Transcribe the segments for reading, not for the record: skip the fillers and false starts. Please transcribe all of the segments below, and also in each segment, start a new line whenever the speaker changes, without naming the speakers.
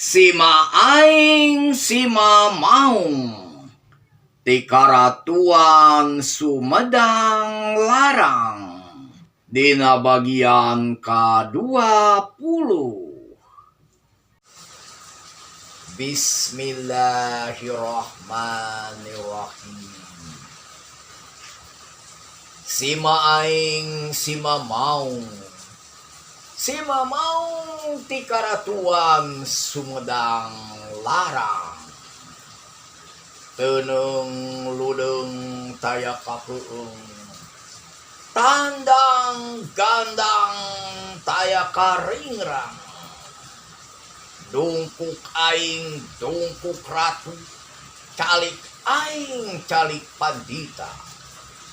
Sima Aing Sima Maung ti Karatuan Sumedang Larang dina bagian ka-20. Bismillahirrahmanirrahim. Sima Aing Sima Maung, Sima Maung ti Karatuan Sumedang Larang, Teuneung ludeung taya kapeung, Tandang gandang taya karingrang, Dungkuk aing dungkuk ratu, Calik aing calik pandita,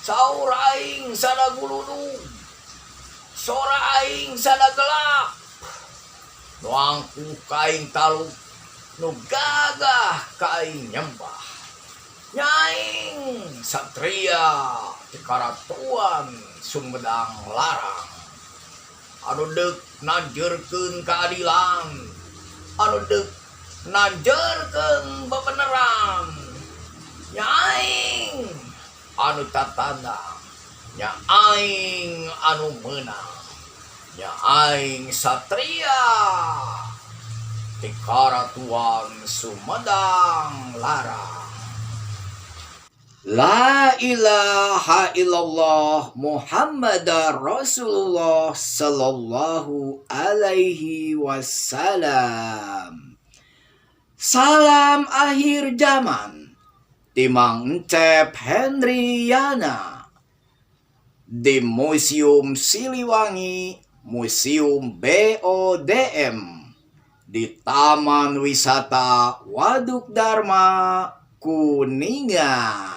Saur aing sada guludug, Sora aing sada gelap, Nu angkuh ka aing taluk, nu gagah ka aing nyembah. Nya aing satria ti Karatuan Sumedang Larang anu deuk nanjeurkeun kaadilan, anu deuk nanjeurkeun bebeneran. Nya aing anu tatandang, nya aing anu meunang, nya aing satria ti Karatuan Sumedang Larang. La ilaha illallah Muhammad Rasulullah sallallahu alaihi wasallam. Salam akhir zaman ti Mang Encep Hendriyana di Museum Siliwangi, Museum BODM di Taman Wisata Waduk Darma, Kuningan.